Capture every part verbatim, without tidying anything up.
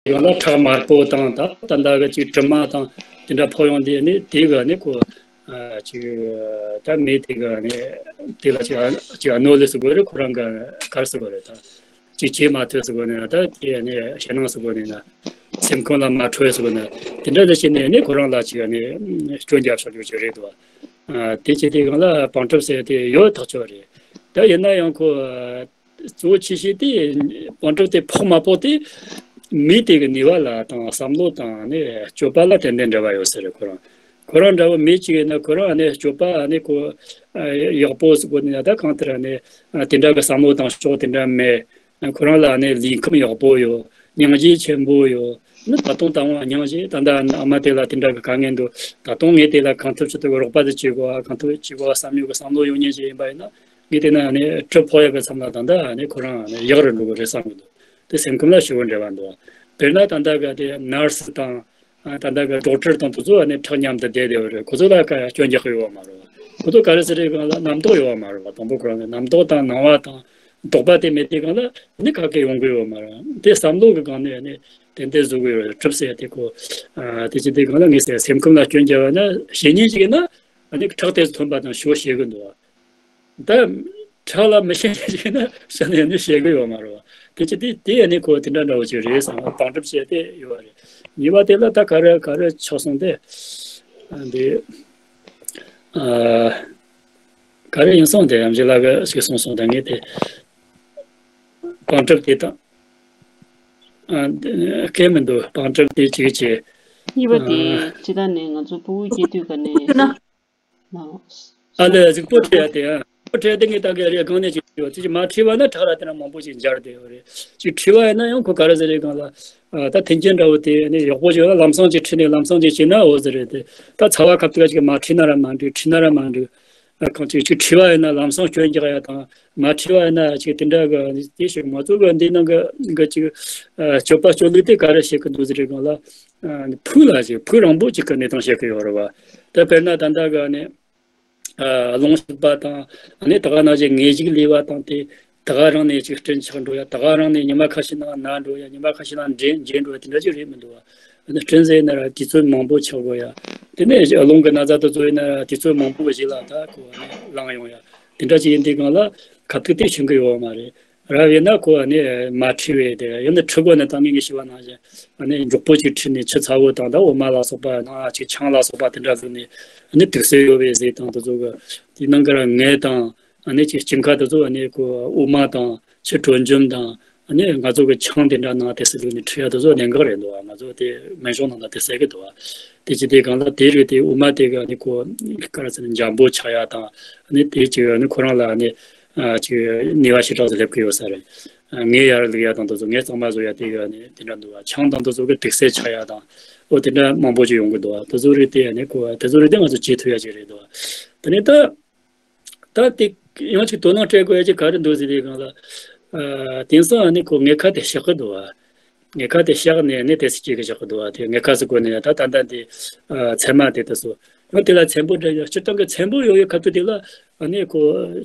ཡང་ན་ཁྲག་དམར་པོ་དང་ད་ད་ལྟ་གི་ཅིག་དྲི་མ་དང་དེ་འདྲ་ཕོག་ཡོང་དུས་ནི་དེ་གི་ནི་ཁོ་ཅིག་ད་མི་དེ་གི་ནི་དེ་ལ་ཅིག་ཅིག་ཨ་ནོ་ལེ་ཟེར་གོ་རེད། ཁོ་རང་གི་ག་རེ་ཟེར་གོ་རེད། ད་ཅིག་བྱེད་མ་ཐུབ་ཟེར་གོ་ནི་ན། ད་དེ་ནི་ཞེད་སྣང་ཟེར་གོ་ནི་ན། སེམས་ཁམས་ལ་མ་འཕྲོད་ཟེར་གོ་ནི། དེ་འདྲ་ཟེར་བྱས་ནས་ནི་ཁོ་རང་ལ་ཅིག་ནི་སྐྱོན་རྒྱག་ཆོག་རྒྱུ་ཅིག་རེད་འདུག། ཨ། དེ་བྱས་དུས་སྒང་ལ་བང་སྒྲུབ་ཟེར་དེ་ཡོད་ཐག་ཆོད་རེད། ད་ཡིན་ན་ཡང་ཁོ་གཙོ་བོ་ཆེ་ཤོས་དེ་བང་སྒྲུབ་དེ་ཕོག་མ་ཕོག་དེ་མི་དེ་གི་ནུས་པ་ལ་དང་བསམ་བློ་དང་ནི་སྤྱོད་པ་ལ་ཏན་ཏན་འབྲེལ་བ་ཡོད་ས་རེད། ཁོ་རང་ཁོ་རང་འདྲ་བོ་མི་གཅིག་ཡིན་ན་ཁོ་རང་ནི་སྤྱོད་པ་ནི་ཁོ་ཡག་པོ་ཟེར་གོ་ནི་ན། ད་གང་ལྟར་ནི་དེ་འདྲ་གི་བསམ་བློ་དང་ཕྱོགས་དེ་འདྲ་མེད། ཁོ་རང་ལ་ནི་ལུས་ཁམས་ཡག་པོ་ཡོད། སྙིང་རྗེ་ཆེན་པོ་ཡོད། ནི་ད་དུང་ད་དབང་སྙིང་རྗེ། ད་ལྟ་ཨ་མ་དེ་ལ་དེ་འདྲ་གི་དཀའ་ངལ་འདུག། ད་དུང་ངས་དེ་ལ་གང་ཐུབ་ཅི་ཐུབ་རོགས་པ་དེ་བྱེད་དགོས། གང་ཐུབ་བྱེད་དགོས་བསམ་ཡོད་གི་བསམ་བློ་ཡོད་མཁན་ཞིག་ཡིན་པ་ཡིན་ན། ངས་དེ་ན་ནི་གྲི་ཕོག་ཡག་གི་མཚམས་ལ་ད་ལྟ་ནི་ཁོ་རང་ནི་ཡག་རུ་འགྲོ་གི་རེད་བསམ་གི་འདུག། དེ་སེམས་ཁམས་ལ་ཞེ་པོ་འབྲེལ་བ་འདུག། དཔེར་ན་ད་ལྟ་གི་དེ་ནར་སི་དང་། ཨ། ད་ལྟ་གི་ཌོག་ཊར་དང་དེ་ཚོ་ནི་ཁྲག་མཉམ་དུ་བསྡད་བསྡད་པ་རེད། ཁོ་ཚོ་ལ་ཀ་སྐྱོན་རྒྱག་གི་ཡོད་མ་རེད་བ། ཁོ་ཚོ་ག་རེ་ཟེར་རེད་གང་ལ་རྣམ་རྟོག་ཡོད་མ་རེད་བ། དང་པོ་ཁོ་རང་གི་རྣམ་རྟོག་དང་སྣང་བ་དང་དོགས་པ་དེ་མེད་དུས་གང་ལ་ནི་ག་གེ་ཡོང་གི་ཡོད་མ་རེད། དེ་བསམ་བློ་གི་སྒང་ནས་ནི་ཏན་ཏན་བཟོ་གི་ཡོད་རེད། གྲུབ་ཟེར་དེ་ཁོ། ཨ། དེ་བྱེད་དུས་གང་ལ་ངས་ཟེར་སེམས་ཁམས་ལ་སྐྱོན་རྒྱག་པ་ན་ཞེད་སྙིང་ཞིག་ཡིན་ན་ནི་ཁྲག་དེ་ཚོ་ཐོན་པ་དང་ཞེ་པོ་ཞེད་གི་འདུག་བ། ད་ཁྲག་ལ་མི་ཤེས་ཤེས་ན་ཤ་ནས་ནི་བཤད་གི་ཡོད་མ་རེད་བ། དེ་ཅི་དེ་དེ་ཡ་ནི་ཁོ་དེ་འདྲ་འདྲ་བོ་ཅིག་རེད་བསམ། བང་སྒྲུབ་བྱས་ཏེ་ཡོད་རེད། གཉིས་པ་དེ་ལ་ད་ག་རེ་ག་རེ་ཆགས་སོང་སྟེ། ཨ། འདི། ཨ། ག་རེ་ཡིན་སོང་དེ་ཡང་ཅི་ལ་གི་ཞིག་སོང་སོང་ད་ངས་དེ། བང་སྒྲུབ་དེ་དང་། ཨ། སྐད་མི་འདུག། བང་སྒྲུབ་དེ་ཅིག་བྱས། གཉིས་པ་དེ། ཨ། སྤྱིར་བཏང་ནས་ང་ཚོ་ཕྲུ་གུ་སྐྱེ་དུས་ཀ་ནས། ཨ་ལས་གཟུགས་པོ་འཁྲུད་ཡ་དེ། ཨ། གཟུགས་པོ་འཁྲུད་ཡ་དེ་ངས་ད་ག་རེ་གང་ནས་ཅིག་ཡོད་ཅིག་མ་འཁྲུད་པ་ན་ཁྲག་ལ་དེ་ན་མང་པོ་ཅིག་འབྱར་བསྡད་ཡོད་རེད། ཅིག་འཁྲུད་པ་ཡིན་ན་ཡང་ཁོ་ག་རེ་ཟེར་རེད་གང་ལ། ཨ། ད་མཐུན་རྐྱེན་འདྲ་བོ་དེ་ནི་ཡག་པོ་ཅིག་ཡོད་ན་ལམ་སང་ཅིག་འཁྲུད་ནས་ལམ་སང་ཅིག་བྱས་ན་འོ་ཟེར་རེད་དེ། ད་ཚ་བ་ཁ་ཐུག་ཅིག་མ་འཁྲུད་ན་ར་མ་འགྲིག། འཁྲུད་ན་ར་མ་འགྲིག། ཨ། གང་ཅིག་ཅིག་འཁྲུད་པ་ཡིན་ན་ལམ་སང་སྐྱོན་རྒྱག་ཡ་དང་མ་འཁྲུད་པ་ཡིན་ན་ཅིག་དེ་འདྲ་གི་དེ་ཞིག་ང་ཚོ་གི་འདི་ནང་གི་གི་ཅིག་ཨ། སྤྱོད་པ་སྤྱོད་ལུགས་དེ་ག་རེ་བྱེད་ཀྱི་འདུག་ཟེར་རེད་གང་ལ། ཨ། ཕུགས་ལ་ཅིག་ཕུགས་རིང་པོ་ཅིག་གི་གནས་སྟངས་བཤད་ཀྱི་ཡོད་རེད་བ། ད་དཔེར་ན་ད་ལྟ་གི་ནི། ཨ། རླུང་ཞིག་པ་དང་ནི་ད་ག་ནང་བཞིན་ངེས་ཤིག་ལུས་པ་དང་དེ་ད་ག་རང་ནས་ཅིག་སྤྲིན་ཆགས་འགྲོ་ཡ། ད་ག་རང་ནས་ཉི་མ་ཁ་ཤས་ནང་ན་འགྲོ་ཡ། ཉི་མ་ཁ་ཤས་ནང་འདྲེ་འདྲེ་འགྲོ་ཡ། དེ་འདྲ་ཅིག་རེད་མི་འདུག་བ། ནི་སྤྲིན་ཟེར་ན་ར་དུས་ཚོད་མང་པོ་ཆགས་དགོས་ཡ། དེ་ནས་རླུང་གི་ན་ཚ་དེ་ཚོ་ཡིན་ན་ར་དུས་ཚོད་མང་པོ་གཞི་ལ་ད་ཁོ་ནི་ལངས་ཡོང་ཡ། དེ་འདྲ་ཅིག་ཡིན་དུས་གང་ལ་ཁ་ཐུག་དེ་བྱུང་གི་ཡོད་མ་རེད། རབ་ཡིན་ན་ཁོ་ནི་མ་འཁྲུད་པའི་དེ་ཡང་ནི་འཁྲུད་དགོས་ན་ད་ངེད་ཀྱི་ཞུ་བ་ནང་བཞིན་ནི་མགྱོགས་པོ་ཅིག་འཁྲུད་ནས་ཆུ་ཚ་བོ་དང་ད་འོ་མ་ལ་སོགས་པ་ནང་ཅིག་ཆང་ལ་སོགས་པ་དེ་འདྲ་བླུགས་ནས་ནི་དུག་སེལ་ཡོད་པའི་ཟས་དང་དེ་ཚོ་གི་དེ་ནང་གི་ར་ངད་དང་ནི་ཅིག་སྐྱིན་ཁ་དེ་ཚོ་ནི་ཁོ་འོ་མ་དང་ཆུ་དྲོན་འཇམ་དང་ནི་ང་ཚོ་གི་ཆང་དེ་འདྲ་ནང་དེ་ཚོ་བླུགས་ནས་འཁྲུད་ཡ་དེ་ཚོ་གནད་འགག་རེད་འདུག་བ། ང་ཚོ་དེ་སྨན་གཞུང་ནང་ལ་དེ་ཟེར་གི་འདུག་བ། དེ་ཅི་དེ་གང་ལ་དེ་རིགས་དེ་འོ་མ་དེ་གི་ནི་ཁོ་ག་རེ་ཟེར་ན་འཇམ་པོ་ཆགས་ཡ་དང་ནི་དེ་ཅིག་ནི་ཁོ་རང་ལ་ནི། ཨ། ཅིག་ནུས་པ་ཞེ་དྲག་ཏུ་སླེབས་ཀྱི་ཡོད་ས་རེད། ཨ། ངད་ཡར་བླུག་ཡ་དང་དེ་ཚོ་ངད་གཙང་མ་བཟོ་ཡ་དེ་ཡོད་ནི་དེ་འདྲ་འདུག་བ། ཆང་དང་དེ་ཚོ་གི་དུག་སེལ་ཆགས་ཡ་དང་འོ་དེ་འདྲ་མང་པོ་ཅིག་ཡོང་གི་འདུག་བ། དེ་ཚོ་རིགས་དེ་ནི་ཁོ་དེ་ཚོ་རིགས་དེ་ང་ཚོ་བྱེད་ཐུབ་ཡ་ཅིག་རེད་འདུག་བ། དེ་ནས་ད་ད་དེ་ཡང་ཅིག་དོ་སྣང་སྤྲད་དགོས་ཡ་ཅིག་ག་རེ་འདུག་ཟེར་དུས་སྒང་ལ། ཨ། དེང་སང་ནི་ཁོ་ངད་ཁ་དེ་བཤག་གི་འདུག་བ། ངད་ཁ་དེ་བཤགས་ནས་ནི་དེ་སྲིད་ཅིག་གི་བཞག་གི་འདུག་བ། དེ་ངད་ཁ་ཟེར་གོ་ནས་ད་ད་ལྟ་འདི། ཨ། ཚེར་མ་དེ་དེ་ཚོ་ཡང་དེ་ལ་ཚེར་པོ་འདྲ་ཡོད། སྤྱིར་བཏང་གི་ཚེར་པོ་ཡོད་ཡོད་ཁ་ཐུག་དེ་ལ་ཨ་ནི་ཁོ་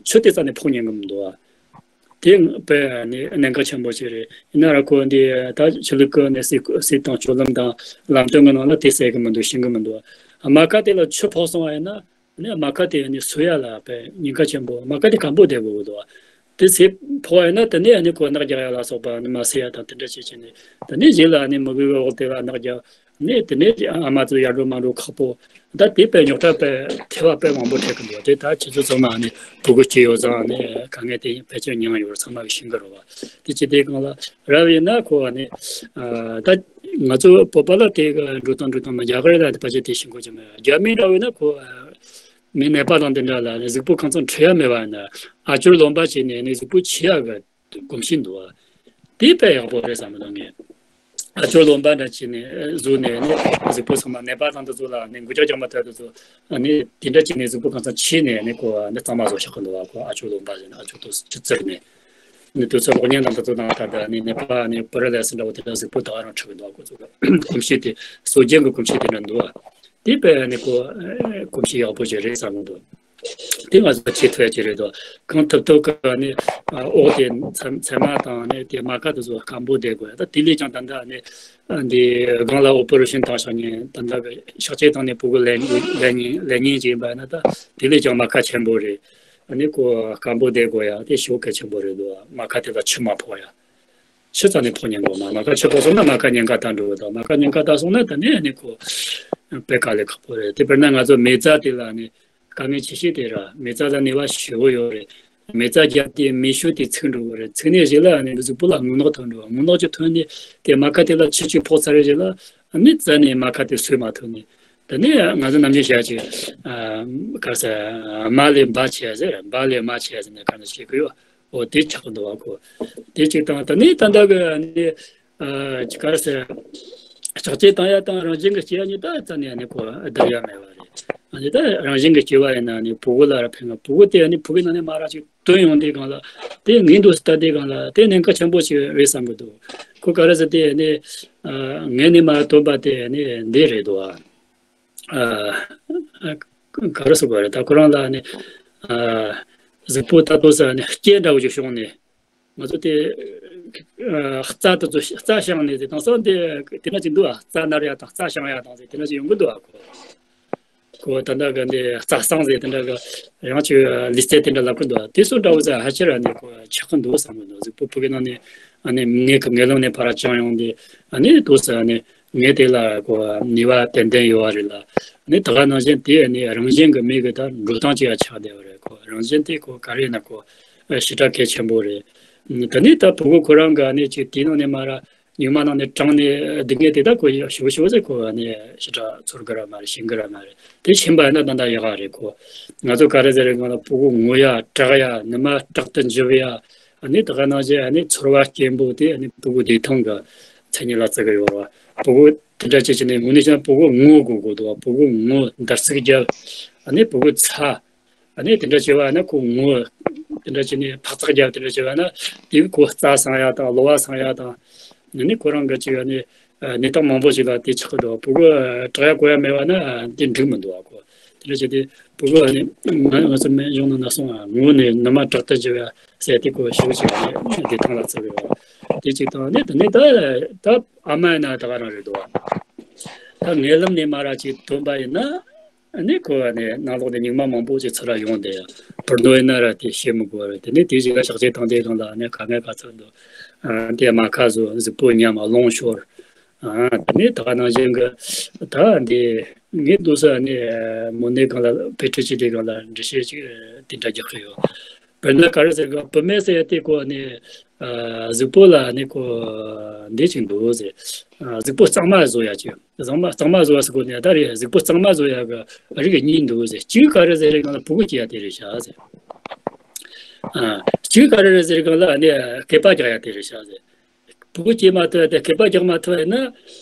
ཆུ་དེ་རྩ་ནས་ཕོག་ཉན་གི་མི་འདུག་བ། དེ་དཔེ་ཨ་ནི་གནད་འགག་ཆེན་པོ་ཞིག་རེད། ཡིན་ན་ར་ཁོ་འདི་ད་ཆོས་ལུགས་ཀྱི་ནི་སྲིད་སྲིད་དང་སྤྱོད་ལམ་དང་ལམ་སྟོན་གི་ནང་ལ་དེ་གསལ་གི་མི་འདུག། ཤེས་གི་མི་འདུག། མ་ཁ་དེ་ལ་ཆུ་ཕོག་སོང་བ་ཡིན་ན། ནི་མ་ཁ་དེ་ནི་སོས་ཡ་ལ་དཔེ་ཉེན་ཁ་ཆེན་པོ། མ་ཁ་དེ་སྐམ་པོ་བསྡད་དགོས་ཀྱི་འདུག། དེ་ཟས་ཕོག་པ་ཡིན་ན་དེ་ནས་ནི་ཁོ་རྣག་རྒྱག་ཡ་ལ་སོགས་པ་ནི་མ་སོས་ཡ་དང་དེ་འདྲ་བྱེད་བྱེད་ནས་དེ་ནས་རྗེས་ལ་ནི་མི་གོས་པའི་འོག་དེ་ལ་རྣག་རྒྱག་ནས་དེ་ནས་ཨ་མ་ཚོ་ཡར་འགྲོ་མར་འགྲོ་ཁག་པོ། ད་དེ་དཔེ་རྙོག་དྲ་དཔེ་ཐེ་བ་དཔེ་མང་པོ་འཕྲད་ཀྱི་འདུག། དེ་ད་ཁྱེད་ཚོ་ཚང་མ་ནི་ཕྲུ་གུ་སྐྱེས་ཡོད་ཙང་ནི་དཀའ་ངལ་དེ་ཕལ་ཆེར་མྱངས་ཡོད་རེད། ཚང་མ་གིས་ཤེས་ཀྱི་རེད་བ། དེ་ཅི་དེ་གང་ལ། རབ་ཡིན་ན་ཁོ་བ་ནི། ཨ། ད་ང་ཚོ་བོད་པ་ལ་དེ་ག་འགྲོ་སྟངས་འགྲོ་སྟངས་མ་རྒྱ་གར་ལ་དེ་ཕལ་ཆེར་དེ་ཤེས་དགོས་ཀྱི་མེད། རྒྱ་མི་འདྲ་བོ་ཡིན་ན་ཁོ་མི་ནད་པ་དང་དེ་འདྲ་ལ་ནི་གཟུགས་པོ་གང་ཚང་འཁྲུད་ཡ་མེད་པ་ཡིན་ན་ཨ་ཅོར་རློན་པ་བྱས་ནས་ནི་གཟུགས་པོ་འཁྱུ་ཡ་གི་གོམས་གཤིས་འདུག་བ། དེ་དཔེ་ཡག་པོ་རེད་བསམ་གི་འདུག་ངས། ཨ་ཅོར་རློན་པ་འདྲ་བྱས་ནས་བཟོས་ནས་ནི་གཟུགས་པོ་ཚང་མ་ནད་པ་དང་དེ་ཚོ་ལ་ནི་འགུལ་སྐྱོད་རྒྱག་མ་ཐུབ་དེ་ཚོ་ནི་དེ་འདྲ་བྱས་ནས་གཟུགས་པོ་གང་ཚང་འཁྱུ་ནས་ནི་ཁོ་ནི་གཙང་མ་བཟོ་བཞག་གི་འདུག་བ། ཁོ་ཨ་ཅོར་རློན་པ་ཟེར་ནས་ཨ་ཅོར་དེ་འཁྱུ་བཙིར་ནས། ནི་དུས་ཚོད་གློག་བརྙན་དང་དེ་ཚོ་ནང་ད་ལྟ་ནི་ནད་པ་ནི་པེ་ར་ལའི་སིས་འདྲ་བོ་དེ་འདྲ་གཟུགས་པོ་ད་ག་རང་འཁྲུད་གི་འདུག། ཁོ་ཚོ་གི་གོམས་གཤིས་དེ་སྲོལ་རྒྱུན་གྱི་གོམས་གཤིས་དེ་འདྲ་འདུག་བ། དེ་དཔེ་ནི་ཁོ་གོམས་གཤིས་ཡག་པོ་ཞིག་རེད་བསམ་གི་འདུག། དེ་ང་ཚོ་བྱེད་ཐུབ་ཡ་ཅིག་རེད་དོ། གང་ཐུབ་ཐུབ་ཀ་ནི་ཨ་འོག་དེ་ཚེར་མ་དང་ནི་དེ་རྨ་ཁ་དེ་ཚོ་སྐམ་པོ་བསྡད་དགོས་ཡ། ད་དེ་ལས་ཀྱང་ད་ལྟ་ནི་འདི་སྒང་ལ་ཨོ་པ་རེ་ཤན་བཏང་བཞག་མཁན། ད་ལྟ་གི་གཤག་བཅོས་བཏང་ནས་ཕྲུ་གུ་ལེན་ལེན་མཁན་ལེན་མཁན་ཅིག་ཡིན་པ་ན། ད་དེ་ལས་ཀྱང་རྨ་ཁ་ཆེན་པོ་རེད། ཨ་ནི་ཁོ་སྐམ་པོ་བསྡད་དགོས་ཡ་དེ་ཞེ་པོ་གལ་ཆེན་པོ་རེད་འདུག། རྨ་ཁ་དེ་ལ་ཆུ་མ་ཕོག་ཡ། ཆུ་རྩ་ནས་ཕོག་ཉན་དགོས། རྨ་རྨ་ཁ་ཆུ་ཕོག་སོང་ན་རྨ་ཁ་ཉེན་ཁ་དང་འགྲོ་གི་འདུག། རྨ་ཁ་ཉེན་ཁ་དང་སོང་ན་ད་ནི་ཨ་ནི་ཁོ་དཔེ་དཀའ་ལས་ཁག་པོ་རེད། དེ་དཔེར་ན་ང་ཚོ་མེ་བཙའ་དེ་ལ་ནི་དཀའ་ངལ་ཆེ་ཤོས་དེ་ར། མེ་བཙའ་ལ་ནུས་པ་ཞེ་པོ་ཡོད་རེད། མེ་བཙའ་བརྒྱབ་དེ་མེ་ཤུགས་དེ་ཚིག་འགྲོ་གི་རེད། ཚིག་ནས་རྗེས་ལ་ནི་གཟུགས་པོ་ལ་རྔུལ་ནག་ཐོན་འགྲོ། རྔུལ་ནག་ཅིག་ཐོན་ནས་དེ་རྨ་ཁ་དེ་ལ་ཆུ་ཅིག་ཕོག་ཚར་རེ་རྗེས་ལ་ནི་རྩ་ནས་རྨ་ཁ་དེ་སོས་མ་ཐུབ་ནས། དེ་ནས་ང་ཚོ་ནམ་རྒྱུན་བཤད་ཀྱི་ཨ་ག་རེ་ཟེར། རྨ་ལས་འབའ་ཆེ་ཟེར། འབའ་ལས་རྨ་ཆེ་ཟེར་ནས་ག་འདྲ་བཤད་གི་ཡོད། འོ་དེ་ཆགས་གི་འདུག་བ་ཁོ། དེ་གཅིག་དང་། དེ་ནས་ད་ལྟ་གི་ནི་ཨ་ག་རེ་ཟེར། གཤག་བཅོས་བཏང་ཡ་དང་རང་བཞིན་གྱི་སྐྱེ་ཡ་གཉིས་ད་རྩ་ནས་ནི་ཁོ་བསྡུར་ཡ་མེད་པ་རེད། ཨ་ནི་ད་རང་བཞིན་གྱི་སྐྱེ་བ་ཡིན་ན་ནི་ཕྲུ་གུ་ལ་ར་ཕན་གི། ཕྲུ་གུ་དེ་ནི་ཕྲུ་གུའི་ནང་ནས་མ་ར་ཅིག་ཐོན་ཡོང་དུས་སྒང་ལ་དེ་ངས་འདུག་སེ་ལྟ་དུས་སྒང་ལ་དེ་ཉེན་ཁ་ཆེན་པོ་ཞིག་རེད་བསམ་གི་འདུག། ཁོ་ག་རེ་ཟེར་དེ་ནི་ཨ་ངས་ནི་མ་ཐོན་པ་དེ་ནི་འདི་རེད་འདུག་ཨ། ཨ་ག་རེ་ཟེར་དགོས་རེད། ད་ཁོ་རང་ལ་ནི་ཨ་གཟུགས་པོ་ད་དུང་ས་ནི་སྐྱེས་འདྲ་བོ་ཞིག་བྱུང་ནས། ང་ཚོ་དེ་ཨ་རྩ་དེ་ཚོ་རྩ་བཤང་ནས་དེ་དང་སང་དེ་དེ་འདྲ་ཅིག་འདུག་ཨ། རྩ་ནར་ཡ་དང་རྩ་བཤང་ཡ་དང་དེ་འདྲ་ཅིག་ཡོང་གི་འདུག་ཨ། ཁོ་ཁོ་ད་ལྟ་གི་འདི་རྩ་བསང་ཟེར་དེ་འདྲ་གི་ཡང་ཅིག་ལུས་རྩལ་དེ་འདྲ་ལབ་གི་འདུག་ཨ། དེ་ཚོ་འདྲ་བོ་ཟེར་ཧ་ཅང་ར་ནི་ཁོ་ཆགས་གི་འདུག་བསམ་གི་འདུག། གཟུགས་པོ་ཕྲུ་གུའི་ནང་ནས་ཨ་ནི་ངའི་གི་ངན་ལམ་ནས་ཕར་བཅིངས་ཡོང་དེ། ཨ་ནི་འདུག་ཟེར། ཨ་ནི་ངས་དེ་ལ་ཁོ་ནུས་པ་ཏན་ཏན་ཡོད་པ་རེད་ལ། ཨ་ནི་ད་ག་ནང་བཞིན་དེ་ཨ་ནི་རང་བཞིན་གྱི་མི་གི་ད་འགྲོ་སྟངས་ཅིག་ཡང་ཆགས་བསྡད་པ་རེད། ཁོ་རང་བཞིན་དེ་ཁོ་ག་རེ་ཡིན་ན་ཁོ་ཞེ་དྲག་གལ་ཆེན་པོ་རེད། དེ་ནས་ད་ཕྲུ་གུ་ཁོ་རང་གི་ཨ་ནི་ཅིག་དེའི་ནང་ནས་མ་ར་སྙུག་མ་ནང་ནས་དྲངས་ནས་སྡུག་བསྔལ་དེ་ད་ཁོ་ཞེ་པོ་ཞེ་པོ་ཟེར་ཁོ་ཨ་ནི་ཞེ་དྲག་ཚོར་གི་ར་མ་རེད། ཤེས་གི་ར་མ་རེད། དེ་ཤེས་པ་ཡིན་ན་ད་ད་ཡག་ག་རེད། ཁོ་ང་ཚོ་ག་རེ་ཟེར་རེད་གང་ལ་ཕྲུ་གུ་ངུ་ཡ་སྐྲག་ཡ་ནུ་མ་དྲག་ཏུ་འཇིབ་ཡ། ཨ་ནི་ད་ག་ནང་བཞིན་ཨ་ནི་ཚོར་བ་སྐྱེན་པོ་དེ་ཨ་ནི་ཕྲུ་གུ་བདེ་ཐང་གི་མཚན་ཉིད་ལ་བརྩི་གི་ཡོད་རེད་བ། ཕྲུ་གུ་དེ་འདྲ་བྱེད་ཀྱི་ནི་དངོས་གནས་བྱས་ན་ཕྲུ་གུ་ངུ་དགོས་དགོས་འདུག་བ། ཕྲུ་གུ་ངུ་འདར་སིག་རྒྱབ། ཨ་ནི་ཕྲུ་གུ་ཚ། ཨ་ནི་དེ་འདྲ་བྱས་པ་ན་ཁོ་ངུ། དེ་འདྲ་བྱས་ནས་འཕག་འཚག་རྒྱབ། དེ་འདྲ་བྱས་པ་ན་དེ་ཁོ་རྩ་སང་ཡ་དང་གློ་བ་སང་ཡ་དང་། ཨ་ནི་ཁོ་རང་གི་ཅིག་ཨ་ནི་ཨ་གནས་སྟངས་མང་པོ་ཞིག་ལ་དེ་ཆགས་ཀྱི་འདུག། ཕྲུ་གུ་སྐྲག་ཡ་ཁོག་ཡ་མེད་པ་ན་དེ་འགྲིག་མི་འདུག་བ་ཁོ། དེ་འདྲ་བྱས་ཏེ་ཕྲུ་གུ་ཨ་ནི་ང་ང་ཚོ་མི་གཞུང་ནང་ན་སོང་ང་ངུ་ནས་ནུ་མ་དྲག་ཏུ་འཇིབ་ཡ་ཟེར་དེ་ཁོ་ཞེ་པོ་ཅིག་ཨ་ནི་བདེ་ཐང་ལ་བརྩི་གི་ཡོད། དེ་གཅིག་དང་། ཨ་ནི་དེ་ནས་ད་ད་ཨ་མ་ཡིན་ན་ད་ག་རང་རེད་འདུག་བ། ད་ངན་ལམ་ནས་མ་ར་ཅིག་ཐོན་པ་ཡིན་ན། ཨ་ནི་ཁོ་ཨ་ནི་ནང་ལོགས་ནས་སྙུག་མ་མང་པོ་ཅིག་ཚུར་ར་ཡོང་བསྡད་ཡ། བུར་རྡོ་ཡིན་ན་ར་དེ་བཤད་མི་དགོས་རེད། དེ་ནས་དེ་ཞིག་ལ་གཤག་བཅོས་བཏང་དུས་སྒང་ལ་ཨ་ནི་དཀའ་ངལ་ག་ཚོད་འདུག། ཨ་དེ་རྨ་ཁ་བཟོ། གཟུགས་པོ་ཉམས། རླུང་ཤོར། ཨ་དེ་ནས་ད་ག་ནང་བཞིན་གི་ད་འདི་ངས་འདུག་ས་ཨ་ནི་མོ་ནད་སྒང་ལ་དཔེ་ཁྲིད་བྱེད་དུས་སྒང་ལ་འགྲེལ་བཤད་ཅིག་དེ་འདྲ་རྒྱག་གི་ཡོད། དཔེར་ན་ག་རེ་ཟེར་གི། བུད་མེད་ཟེར་ཡ་དེ་ཁོ་ནི་ཨ་གཟུགས་པོ་ལ་ནི་ཁོ་འདི་ཅིག་འདུག་ཟེར། ཨ་གཟུགས་པོ་གཙང་མ་བཟོ་ཡ་ཅིག། གཙང་མ་གཙང་མ་བཟོ་བ་ཟེར་གོ་ནི་ད་རེད། གཟུགས་པོ་གཙང་མ་བཟོ་ཡ་གི་རིགས་གཉིས་འདུག་ཟེར། གཅིག་ག་རེ་ཟེར་རེད་གང་ལ་ཕྲུ་གུ་སྐྱེ་ཡ་དེ་རེད་ཤག་ཟེར། ཨ་གཅིག་ག་རེ་རེད་ཟེར་གང་ལ་ཨ་ནི་སྐེད་པ་རྒྱག་ཡ་དེ་རེད་ཤག་ཟེར། ཕྲུ་གུ་སྐྱེ་མ་ཐུབ་ཡ་དེ། སྐེད་པ་རྒྱག་མ་ཐུབ་ཡ་ཡིན་ན་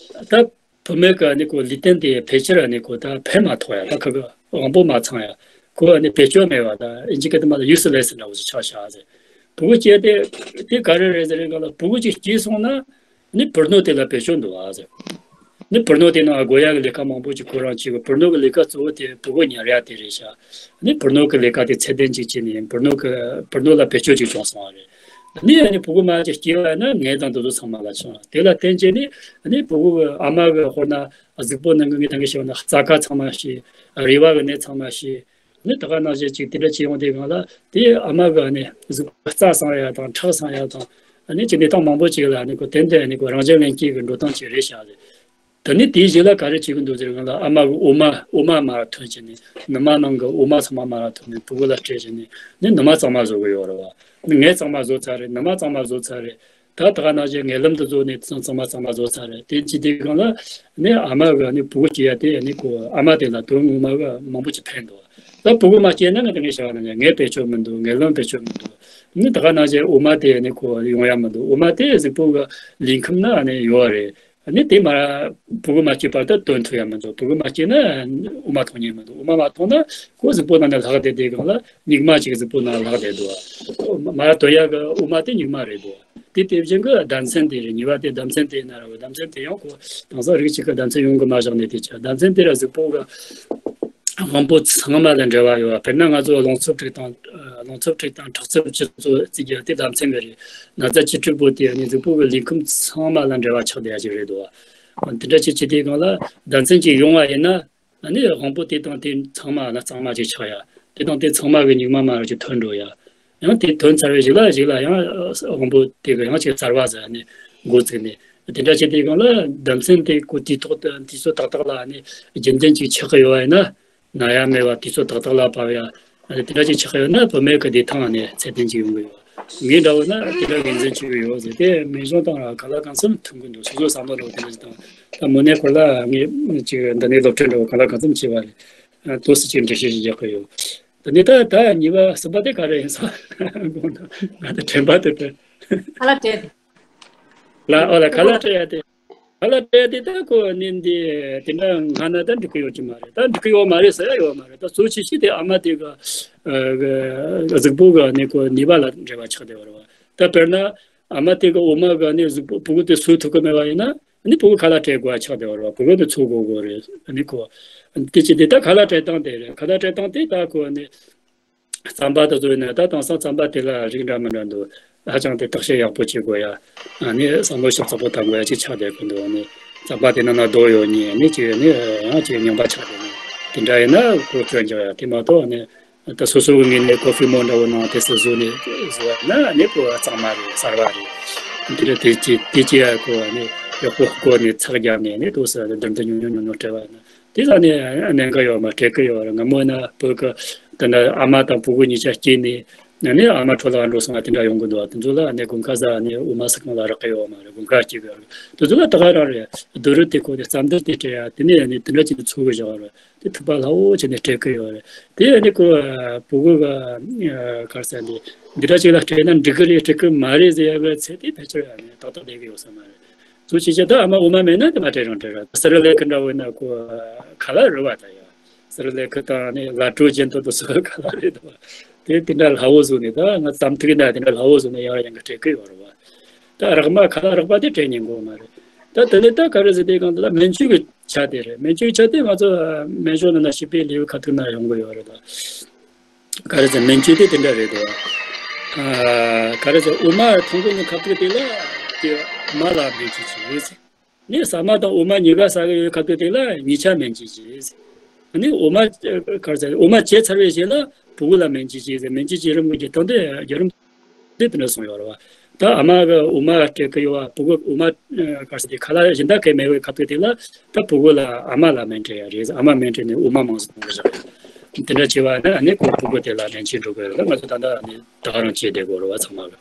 ད། བུད་མེད་ཀྱི་ཨ་ནི་ཁོ་ལུས་རྟེན་དེ་ཕལ་ཆེར་ཨ་ནི་ཁོ་ད་ཕན་མ་ཐོགས་ཡ། ད་ཁ་གི་དབང་པོ་མ་ཚང་ཡ། ཁོ་ཨ་ནི་བེད་སྤྱོད་མེད་པ། ད་ཨིན་ཇི་སྐད་དུ་མ་ལ་ཡུ་སི་ལེ་སི་འདྲ་བོ་ཞིག་ཆགས་ཤག་ཟེར། ཕྲུ་གུ་སྐྱེས་ཏེ་དེ་ག་རེ་རེད་ཟེར་རེད་གང་ལ། ཕྲུ་གུ་ཅིག་སྐྱེས་སོང་ན་ཨ་ནི་བུར་རྡོ་དེ་ལ་བེད་སྤྱོད་འདུག་ཨ་ཟེར། ཨ་ནི་བུར་རྡོ་དེ་ནང་དགོས་ཡ་གི་ལས་ཀ་མང་པོ་ཅིག་ཁོ་རང་བྱེད་གི། བུར་རྡོ་གི་ལས་ཀ་གཙོ་བོ་དེ་ཕྲུ་གུ་ཉར་ཡ་དེ་རེད་ཤག། ཨ་ནི་བུར་རྡོ་གི་ལས་ཀ་དེ་ཚད་ལྡན་ཅིག་བྱས་ནས་བུར་རྡོ་གི་བུར་རྡོ་ལ་བེད་སྤྱོད་ཅིག་བྱུང་སོང་བ་རེད། ནི་ཨ་ནི་ཕྲུ་གུ་མ་ཅིག་སྐྱེས་པ་ཡིན་ན་ནད་དང་དེ་ཚོ་ཚང་མ་ལ་བྱུང་། དེ་ལ་བརྟེན་བྱས་ནི་ཨ་ནི་ཕྲུ་གུ་གི་ཨ་མ་གི་དཔེར་ན་གཟུགས་པོ་ནང་གི་ངས་ད་གིན་བཤད་པ་ན་རྩ་ཁ་ཚང་མ་ཞིག། རེག་པ་གི་ནད་ཚང་མ་ཞིག། ནི་ད་ག་ནང་བཞིན་ཅིག་དེ་འདྲ་བྱེད་ཡོང་དུས་སྒང་ལ་དེ་ཨ་མ་གི་ཨ་ནི་གཟུགས་པོ་རྩ་སངས་ཡ་དང་ཁྲག་སངས་ཡ་དང་། ཨ་ནི་ཅིག་གནས་སྟངས་མང་པོ་ཅིག་ལ་ཨ་ནི་ཁོ་ཏན་ཏན་ཨ་ནི་ཁོ་རང་བཞིན་ལྷན་སྐྱེས་ཀྱི་འགྲོ་སྟངས་ཅིག་རེད་ཤག་ཟེར། ད་ནི་དེའི་རྗེས་ལ་ག་རེ་བྱེད་ཀྱི་འདུག་ཟེར་གང་ལ། ཨ་མ་གི་འོ་མ་འོ་མ་མར་ཐོན་བྱས་ནས་ནུ་མ་ནང་གི་འོ་མ་ཚང་མ་མར་ཐོན་ནས་ཕྲུ་གུ་ལ་སྤྲད་བྱས་ནས་ནི་ནུ་མ་གཙང་མ་བཟོ་གི་ཡོད་རེད་བ། ནི་ངས་གཙང་མ་བཟོ་ཚར་རེད། ནུ་མ་གཙང་མ་བཟོ་ཚར་རེད། ད་ད་ག་ནང་བཞིན་ངན་ལམ་དུ་བཟོ་ནས་གཙང་གཙང་མ་གཙང་མ་བཟོ་ཚར་རེད། དེ་ཅི་དེ་གང་ལ་ནི་ཨ་མ་གི་ནི་ཕྲུ་གུ་སྐྱེ་ཡ་དེ་ནི་ཁོ་ཨ་མ་དེ་ལ་དོན་ངོ་མ་གི་མང་པོ་ཅིག་ཕན་འདུག། ད་ཕྲུ་གུ་མ་སྐྱེས་ན་ནི་ད་ངས་བྱ་བ་ན་ངས་བེད་སྤྱོད་མི་འདུག། ངན་ལམ་བེད་སྤྱོད་མི་འདུག། ནི་ད་ག་ནང་བཞིན་འོ་མ་དེ་ནི་ཁོ་ཡོང་ཡ་མི་འདུག། འོ་མ་དེ་གཟུགས་པོ་གི་ལུས་ཁམས་ན་ནི་ཡོད་རེད། ནི་དེ་མ་ཕྲུ་གུ་མ་སྐྱེས་བར་དུ་དོན་ཐུབ་ཡ་མི་འདུག། ཕྲུ་གུ་མ་སྐྱེས་ན་འོ་མ་འཐུང་ཉན་མི་འདུག། འོ་མ་མ་འཐུང་ན་ཁོ་གཟུགས་པོ་ནང་ནས་ལྷག་བསྡད་དེ་སྒང་ལ་སྙིགས་མ་ཅིག་གཟུགས་པོ་ནང་ལྷག་བསྡད་འདུག། མ་དོན་ཡ་གི་འོ་མ་དེ་སྙིགས་མ་རེད་འདུག། དེ་དེ་བཞིན་གི་ཟླ་མཚན་དེ་རེད། གཉིས་པ་དེ་ཟླ་མཚན་དེ་ཡིན་ན་ར་བ། ཟླ་མཚན་དེ་ཡང་ཁོ་དེང་སང་རིགས་གཅིག་གི་ཟླ་མཚན་ཡོང་གི་མ་བཞག་ནས་དེ་ཆ་ཟླ་མཚན་དེ་ར་གཟུགས་པོ་གི་ དབང་པོ་ཚང་མ་ལ་འབྲེལ་བ་ཡོད་པ། དཔེར་ན་ང་ཚོ་རླུང་འཚུབ་དྲུག་དང་། རླུང་འཚུབ་དྲུག་དང་ཁྲག་འཚུབ་སྤྱི་གཙོ་བརྩི་རྒྱུ་དེ་ཟླ་མཚན་གི་རེད། ན་ཚ་བཅུ་དྲུག་པོ་དེ་ནི་གཟུགས་པོ་གི་ལུས་ཁམས་ཚང་མ་ལ་འབྲེལ་བ་ཆགས་བསྡད་ཡ་ཅིག་རེད་འདུག་བ། དེ་འདྲ་ཅིག་བྱེད་དུས་སྒང་ལ་ཟླ་མཚན་ཅིག་ཡོང་བ་ཡིན་ན། ཨ་ནི་དབང་པོ་དེ་དང་དེ་ཚང་མ་ལ་གཙང་མ་ཅིག་ཆགས་ཡ། དེ་དང་དེ་ཚང་མ་གི་སྙིགས་མ་མ་རུ་ཅིག་ཐོན་འགྲོ་ཡ། ཡང་དེ་ཐོན་ཚར་བའི་གཞུག་ལ་གཞུག་ལ་ཡང་དབང་པོ་དེ་གི་ཡང་ཅིག་གསར་བ་ཟ་ནས་འགོ་བཙུགས་ནས། དེ་འདྲ་བྱེད་དུས་སྒང་ལ་ཟླ་མཚན་དེ་ཁོ་དུས་ཐོག་ཏུ་དུས་ཚོད་ཏག་ཏག་ལ་ནི་རྒྱུན་ལྡན་ཅིག་ཆགས་ཀྱི་ཡོད་པ་ཡིན་ན། ན་ཡ་མེད་པ་དུས་ཚོད་ཏག་ཏག་ལ་བབས་ཡ། ཨ་ནི་དེ་འདྲ་ཅིག་ཆགས་ཡོད་ན་བུད་མེད་ཀྱི་བདེ་ཐང་ནི་ཚད་ལྡན་ཅིག་ཡོང་གི་ཡོད། ངའི་འདྲ་བོ་ན་དེ་འདྲ་ངོས་འཛིན་བྱེད་ཀྱི་ཡོད་ཟེར་ཏེ། སྨན་གཞུང་དང་ག་ལ་གང་འཚམ་མཐུན་གྱི་འདུག་སོ་སོའི་བསམ་བློ་འདྲ་བོ་དེ་འདྲ་ཅིག་དང་། ད་མོ་ནས་ཁོ་ལ་ངས་ཅིག་འདི་ནས་སློབ་ཁྲིད་འདྲ་བོ་ག་ལ་གང་འཚམ་བྱས་པ་རེད། ཨ། ཏོག་ཙམ་ཅིག་འགྲེལ་བཤད་ཞིག་རྒྱག་གི་ཡོད། དེ་ནས་ད་ད་གཉིས་པ་གསུམ་པ་དེ་ག་རེ་ཡིན་སོང་། ང་ད་དྲན་པ་དེ་དེ། ཁ་ལག་སྤྲད་དེ། ལ་ཨོ་ལ་ཁ་ལག་སྤྲད་ཡ་དེ། ཁ་ལག་སྤྲད་དེ་ད་ཁོ་ནི་འདི་དེ་འདྲ་ང་ན་ད་འགྲིག་གི་ཡོད་ཀྱི་མ་རེད། ད་འགྲིག་གི་ཡོད་མ་རེད་ཟེར་ཡ་ཡོད་མ་རེད། ད་གཙོ་ཆེ་ཤོས་དེ་ཨ་མ་དེ་གི་ཨ་གི་གཟུགས་པོ་གི་ནི་ཁོ་ནུས་པ་ལ་འབྲེལ་བ་ཆགས་བསྡད་པ་རེད་བ། ད་དཔེར་ན་ཨ་མ་དེ་གི་འོ་མ་གི་ནི་གཟུགས་པོ་ཕྲུ་གུ་དེ་གསོ་ཐུབ་གི་མེད་པ་ཡིན་ན། ནི་ཕྲུ་གུ་ཁ་ལག་སྤྲད་དགོས་པ་ཆགས་བསྡད་པ་རེད་བ། ཕྲུ་གུ་དེ་འཚོ་དགོས་དགོས་རེད། ནི་ཁོ་དེ་ཅི་དེ་ད་ཁ་ལག་སྤྲད་སྟངས་དེ་རེད། ཁ་ལག་སྤྲད་སྟངས་དེ་ད་ཁོ་ནི། རྩམ་པ་དེ་ཚོ་ཡིན་ན་ད་དེང་སང་རྩམ་པ་དེ་ལ་རིགས་འདྲ་མི་འདྲ་འདུག་ཧ་ཅང་དེ་བརྟག་དཔྱད་ཡག་པོ་བྱེད་དགོས་ཡ། ཨ་ནི་བསམ་བློ་ཞིབ་ཚགས་པོ་བཏང་དགོས་ཡ་ཅིག་ཆགས་བསྡད་ཀྱི་འདུག་ཨ་ནི་རྩམ་པ་དེ་ནང་ན་རྡོ་ཡོད་ནི་ཨ་ནི་ཅིག་ནི་ཡང་ཅིག་རྙིང་པ་ཆགས་བསྡད་ནི་དེ་འདྲ་ཡིན་ན་ཁོ་སྐྱོན་འཇོག་ཡ། དེ་མ་གཏོགས་ཨ་ནི་ད་སོ་སོ་གི་ངོས་ནས་ཀོ་ཧྥི་མོལ་འདྲ་བོ་ནང་དེ་ཚོ་བཟོས་ནས་བཟོས་པ་ཡིན་ན་ཨ་ནི་ཁོ་གཙང་མ་རེད། གསར་བ་རེད། དེ་འདྲ་དེ་ཅི་དེ་ཅི་ཡ་ཁོ་ཨ་ནི་ཡག་པོ་བསྐོལ་ནས་ཚགས་བརྒྱབ་ནས་ཨ་ནི་ཏོག་ཙམ་འདི་འདྲ་ཉུང་ཉུང་ཉུང་ཉུང་སྤྲད་པ་ཡིན་ན། དེ་ལ་ནི་གནད་འགག་ཡོད་མ་རེད། འགྲིག་གི་ཡོད་རེད། སྔ་མོ་ན་བོད་ཀྱི་དེ་འདྲ་ཨ་མ་དང་ཕྲུ་གུ་གཉིས་ཆ་སྐྱེས་ནས་ནི་ཨ་མ་འཕྲོ་བརླག་འགྲོ་སོང་བ་དེ་འདྲ་ཡོང་གི་འདུག་དེ་ཚོ་ལ་ནི་དགུན་ཁ་ཟ་ནི་འོ་མ་སི་ཁང་ལ་རག་གི་ཡོད་མ་རེད། དགུན་ཁ་སྐྱེ་གི་ཡོད་རེད། དེ་ཚོ་ལ་ད་ག་རང་རེད། རྡོ་རུ་དེ་ཁོ་དེ་རྩམ་དར་དེ་སྤྲད་ཡ་དེ་ནས་ནི་དེ་འདྲ་ཅིག་ནི་འཚོ་གི་བཞག་རེད། དེ་ཐུག་པ་སླ་བོ་བྱས་ནས་སྤྲད་གི་ཡོད་རེད། དེ་ནི་ཁོ་ཕྲུ་གུ་ག་ག་རེ་ཟེར་འདི་འདི་འདྲ་ཅིག་ལ་སྤྲད་ན་འགྲིག་གི་རེད་འགྲིག་གི་མ་རེད་ཟེར་ཡ་གི་ཚད་དེ་ཕལ་ཆེར་ཡང་ནི་ཏག་ཏག་བསྡད་གི་ཡོད་ས་མ་རེད། གཙོ་ཆེ་ཆེ་ད་ཨ་མ་འོ་མ་མེད་ན་དེ་མ་སྤྲད་རང་སྤྲད་ར། སི་རི་ལེ་ཁི་འདྲ་བོ་ན་ཁོ་ཁ་ལག་རུལ་བ་ད་ཡ། སི་རི་ལེ་ཁི་དང་ནི་ལ་ཀྲོ་ཅན་དོ་དོ་སོ་ཁ་ལག་རེད་དོ། དེ་དེ་འདྲ་སླ་བོ་བཟོ་ནས་ད་ང་རྩམ་ཐིག་ན་དེ་འདྲ་སླ་བོ་བཟོ་ནས་ཡང་ཡང་གི་སྤྲད་གི་ཡོད་རེད་བ། ད་རག་མ་ཁ་ལག་རག་པ་དེ་སྤྲད་ཉན་གོ་མ་རེད། ད་དེ་ནས་ད་ག་རེ་ཟེར་དེ་གང་དེ་ལ་སྨན་བཅོས་ཀྱི་ཆ་དེ་རེད། སྨན་བཅོས་ཀྱི་ཆ་དེ་ང་ཚོ་སྨན་གཞུང་ནང་ན་བྱིས་པའི་ལེའུ་ཁ་ཐུག་ན་ཡོང་གི་ཡོད་རེད་ད། ག་རེ་ཟེར་སྨན་བཅོས་དེ་དེ་འདྲ་རེད་དོ། ཨ། ག་རེ་ཟེར་འོ་མ་འཐུང་གོ་ནི་ཁ་ཐུག་དེ་ལ་དེ་མ་ལ་སྨན་བཅོས་བྱེད་ཟེར། ནི་ཟ་མ་དང་འོ་མ་གཉིས་ཀ་ཟ་གི་ཡོད་ཁ་ཐུག་དེ་ལ་གཉིས་ཆ་སྨན་བཅོས་བྱེད་ཟེར། ནི་འོ་མ་ག་རེ་ཟེར་འོ་མ་བཅད་ཚར་བའི་རྗེས་ལ་ཕྲུ་གུ་ལ་སྨན་བཅོས་བྱེད་ཟེར། སྨན་བཅོས་བྱེད་རིམ་གྱི་བརྒྱུད་སྟངས་དེ་བརྒྱུད་རིམ་དེ་དེ་འདྲ་སོང་ཡོད་རེད་བ། ད་ཨ་མ་གི་འོ་མ་སྤྲད་གི་ཡོད་བ། ཕྲུ་གུ་འོ་མ་ག་རེ་ཟེར་དེ་ཁ་ལག་གཞན་དག་གས་མེད་པའི་ཁ་ཐུག་དེ་ལ་ད་ཕྲུ་གུ་ལ་ཨ་མ་ལ་སྨན་སྤྲད་ཡ་རེད། ཨ་མ་སྨན་སྤྲད་ནས་འོ་མ་མང་ཙམ་འཐུང་གི་བཞག་དེ་འདྲ་བྱས་པ་ན་ཨ་ནི་ཁོ་ཕྲུ་གུ་དེ་ལ་ནན་ཆེན་འགྲོ་གི་ཡོད་ལ། ང་ཚོ་ད་ལྟ་ཨ་ནི་ད་ག་རང་བྱས་བསྡད་དགོས་རེད་བ་ཚང་མ་གི།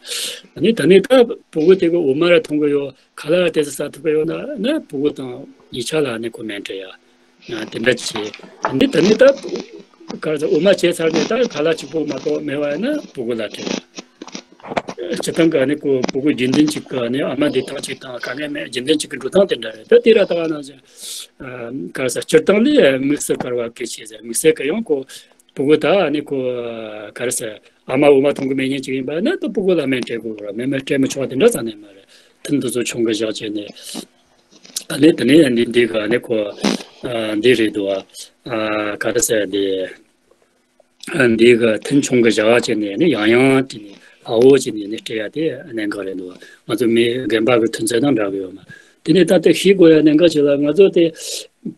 ཨ་ནི་ད་ནི་ད་ཕྲུ་གུ་དེ་གི་འོ་མ་ར་འཐུང་གི་ཡོད། ཁ་ལག་དེ་ཚོ་ཟ་ཐུབ་ཀྱི་ཡོད་ན་ན་ཕྲུ་གུ་དང་གཉིས་ཆ་ལ་ནི་ཁོ་སྨན་སྤྲད་ཡ། ཨ། དེ་འདྲ་བྱས། འདི་ད་ནི་ད་ག་རེ་ཟེར་འོ་མ་བྱས་ཚར་ནས་ད་ཁ་ལག་གཅིག་པོ་མ་གཏོགས་མེད་པ་ཡིན་ན་ཕྲུ་གུ་ལ་སྤྲད་ཡ། སྤྱིར་བཏང་གི་ནི་ཁོ་ཕྲུ་གུ་རྒྱུན་ལྡན་གཅིག་གི་ནི་ཨ་མ་འདི་ཐག་གཅིག་དང་དཀའ་ངལ་མེད། རྒྱུན་ལྡན་གཅིག་གི་འགྲོ་སྟངས་དེ་འདྲ་རེད། ད་དེ་ར་ད་ག་ནང་བཞིན་ག་རེ་ཟེར་སྤྱིར་བཏང་ལས་དམིགས་བསལ་ག་རེ་བ་གལ་ཆེ་ཟེར། དམིགས་བསལ་གི་ཡང་ཁོ་ཕྲུ་གུ་ད་ནི་ཁོ་ག་རེ་ཟེར་ཨ་མ་འོ་མ་འཐུང་གི་མེད་མཁན་ཅིག་ཡིན་པ་ན་ད་ཕྲུ་གུ་ལ་སྨན་སྤྲད་དགོས་རེད། མེད་མེད་སྤྲད་མི་ཆོག་པ་དེ་འདྲ་རྩ་ནས་མ་རེད། ཐུན་དེ་ཚོ་ཆུང་གི་བཞག་བྱས་ནས། ཨ་ནི་དེ་ནས་འདི་འདི་ག་ནི་ཁོ་ཨ་འདི་རེད་འདུག་ཨ་ག་རེ་ཟེར་འདི། ཨ་འདི་ག་ཐུན་ཆུང་གི་བཞག་བྱས་ནས་ནི་ཡང་ཡང་བྲིས་ནས་སླ་བོ་བྱས་ནས་ནི་སྤྲད་ཡ་དེ་གནད་འགག་རེད་འདུག་ང་ཚོ་མི་རྒན་པ་གི་ཐུན་ཚོད་དང་འདྲ་གི་ཡོད་མ། དེ་ནས་ད་ལྟ་ཤེས་དགོས་ཡ་གནད་འགག་ཅིག་ལ་ང་ཚོ་དེ་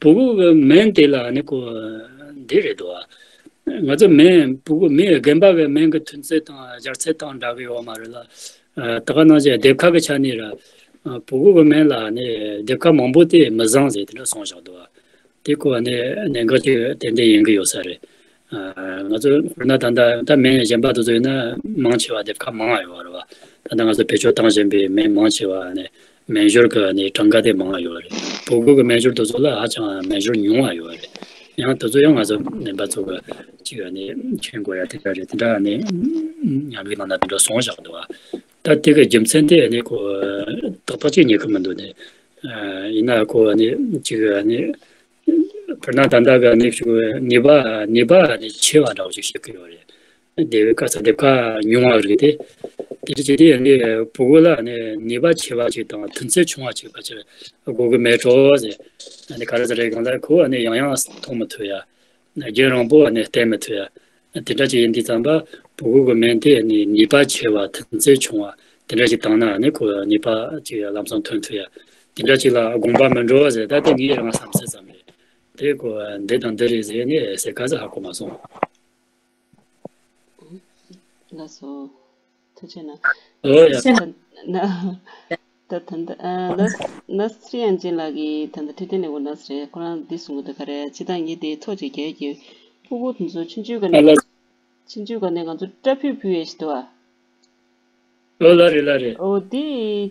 ཕྲུ་གུ་གི་སྨན་དེ་ལ་ནི་ཁོ་འདི་རེད་འདུག་ང་ཚོ་སྨན་ཕྲུ་གུ་མི་རྒན་པ་གི་སྨན་གི་ཐུན་ཚོད་དང་སྦྱར་ཚད་དང་འདྲ་གི་ཡོད་མ་རེད་ལ། ཨ། ད་ག་ནང་བཞིན་སྡེབ་ཁ་གི་ཆ་ནས་ར། ཨ། ཕྲུ་གུ་གི་སྨན་ལ་ནི་སྡེབ་ཁ་མང་པོ་དེ་མི་བཟང་ཟེར་དེ་འདྲ་གསུངས་བཞག་འདུག་དེ་ཁོ་ནི་གནད་འགག་ཅིག་ཏན་ཏན་ཡིན་གི་ཡོད་ས་རེད། ཨ། ང་ཚོ་དཔེར་ན་ད་ལྟ་ད་སྨན་གཞན་པ་དེ་ཚོ་ཡིན་ན་མང་ཆེ་བ་སྡེབ་ཁ་མང་བ་ཡོད་རེད་བ། ད་ལྟ་ང་ཚོ་བེད་སྤྱོད་བཏང་བཞིན་པའི་སྨན་མང་ཆེ་བ་ནི་སྨན་སྦྱོར་གྱི་ནི་གྲངས་ཀ་དེ་མང་བ་ཡོད་རེད། ཕྲུ་གུ་གི་སྨན་སྦྱོར་དེ་ཚོ་ལ་ཧ་ཅང་སྨན་སྦྱོར་ཉུང་བ་ཡོད་རེད། ཡང་དེ་ཚོ་ཡང་ང་ཚོ་སྨན་པ་ཚོ་གི་ཅིག་ནི་མཁྱེན་དགོས་ཡ་དེ་འདྲ་རེད། དེ་འདྲ་ནི་ཉམས་ལེན་ནང་ན་དེ་འདྲ་གསུངས་བཞག་འདུག་ད་དེ་གི་རྒྱུ་མཚན་དེ་ནི་ཁོ་ཏག་ཏག་ཅིག་རྙེད་གི་མི་འདུག་ནི། ཡིན་ན་ཁོ་ནི་ཅིག་ནི་དཔེར་ན་ད་ལྟ་གི་ནི་ནུས་པ་ནུས་པ་ནི་ཆེ་བ་འདྲ་བོ་ཅིག་བཤད་གི་ཡོད་རེད། སྡེབ་ཁ་ས་སྡེབ་ཁ་ཉུང་བ་རིགས་དེ། དེ་འདྲ་བྱས་དུས་ནི་ཕྲུ་གུ་ལ་ནི་ནུས་པ་ཆེ་བ་ཅིག་དང་ཐུན་ཚོད་ཆུང་བ་ཅིག་ཕལ་ཆེར་དགོས་ཀྱི་མེད་འགྲོ་ཟེར། ནི་ག་རེ་ཟེར་རེད་གང་ལྟར་ཁོ་ནི་ཡང་ཡང་མཐོང་མི་ཐུབ་ཡ། རྒྱུན་རིང་པོ་ནས་བསྟེན་མི་ཐུབ་ཡ། དེ་འདྲ་ཅིག་ཡིན་དུས་ཙམ་པ་ཕྲུ་གུ་གི་སྨན་དེ་ནི་ནུས་པ་ཆེ་བ་ཐོན་ཚད་ཆུང་བ་དེ་འདྲ་ཞིག་བཏང་ན་ནི་ཁོ་ནུས་པ་ཅིག་ལམ་སང་ཐོན་ཐུབ་ཡ། དེ་འདྲ་ཅིག་ལ་དགོངས་པ་མི་འགྲོ་བ་ཟེར། ད་དེ་ངའི་རང་བསམ་ཚུལ་ཙམ་རེད། དེ་ཁོ་འདི་དང་འདི་རེད་ཟེར་ནས་ཟེར་ག་ཟེར་ཧ་གོ་མ་སོང་། ལགས་སོ། ཐུགས་རྗེ་གནང་། ཨོ་ཡ། ད་ད་ད་ད་ད་ཨ་ན་ན་སི་རི་ཨན་ཅན་ལགས་ཀྱིས་ད་ལྟ་འཕྲོད་བསྟེན་ནས་འོ་ན་ཟེར། ཁོ་རང་འདི་གསུང་གི་འདུག་ག་རེ། ཅི་ད་ངས་དེ་ཐོ་ཅིག་རྒྱག་གི། ཕྲུ་གུ་དེ་ཚོ་ཆུང་ཆུང་སྒང་ནས་ཆུང་ཆུང་སྒང་ནས་ང་ཚོ་སྐྲ་ཕུད་ཕུད་ཡས་ཞིག་འདུག་ཨ། ཨོ་ལ་རེད་ལ་རེད། ཨོ་དེ་